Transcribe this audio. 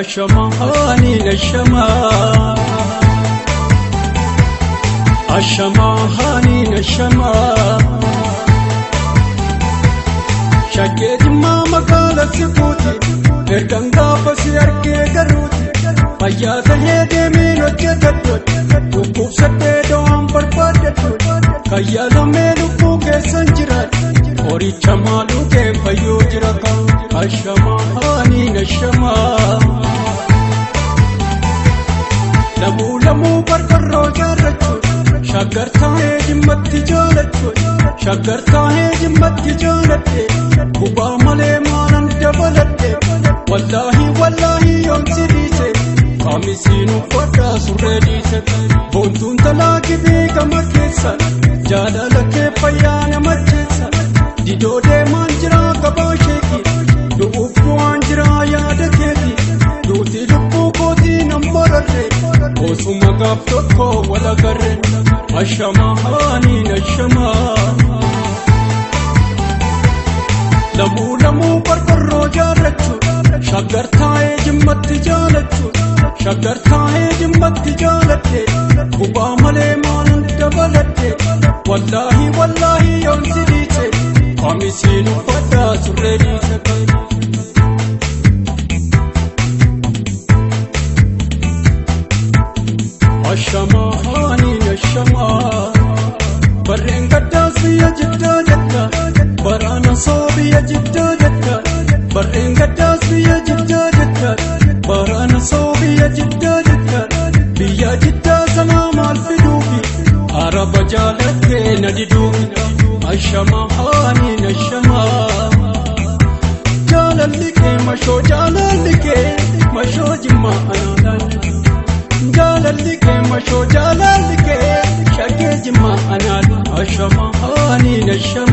Ashamaa haaniin ashamaa. Ashamaa haaniin ashamaa. Shaggee Jimmaa magaala Sibuuti. Ergan gaafa si argee garuuti. Fayyaa tahee deemeen hojjetadhu. Dhukkubsadhee dawaan barbaadadhu. Kayyaalamee lubbuu keessan jiraadhu. Qoricha maaluu kee fayyuu jira kan. Ashamaa haaniin ashamaa. Lamuu lamuu barbarroo jaarrachuun shaggar taa'ee Jimmatti jaalachuun shaggar taa'ee Jimmatti jaaladhe gubaa malee maalan dabaladhe wallaahi wallaahi yoon si dhiise qaamisiin uffadhaa surree dhiise boontuun talaa gibee gama keessa jaalala kee fayyaa nama cheessa didoo deemaan jiraa gabaa sheeki du'uuf du'aan jiraa yaada keeti duuti lubbuu kootii nan bararre osuma gaaf tokko wal agarre ashamaa haaniin ashamaa. Lamuu lamuu barbarroo jaarrachuun shaggar taa'ee Jimmatti jaalachuun shaggar taa'ee Jimmatti jaaladhe gubaa malee maalan dabaladhe wallaahi wallaahi yoon si dhiise qaamisiin uffadhaa surree dhiise. Ashamaa haaniin ashamaa. Barreen gaddaas biyya Jiddaa jetta. Baraana soo biyya Jiddaa jetta. Barreen gaddaas biyya Jiddaa jetta. Baraana soo biyya Jiddaa jetta. Biyya Jiddaa sanaa maal fiduufi? Araba jaalattee na diduufi. Ashamaa haaniin ashamaa. Jaalalli kee mashoo jaalalli kee mashoo Jimmaa anaalaan. Jaalalli kee mashoo jaalalli kee shaggee Jimmaa anaan. Ashamaa haaniin ashamaa.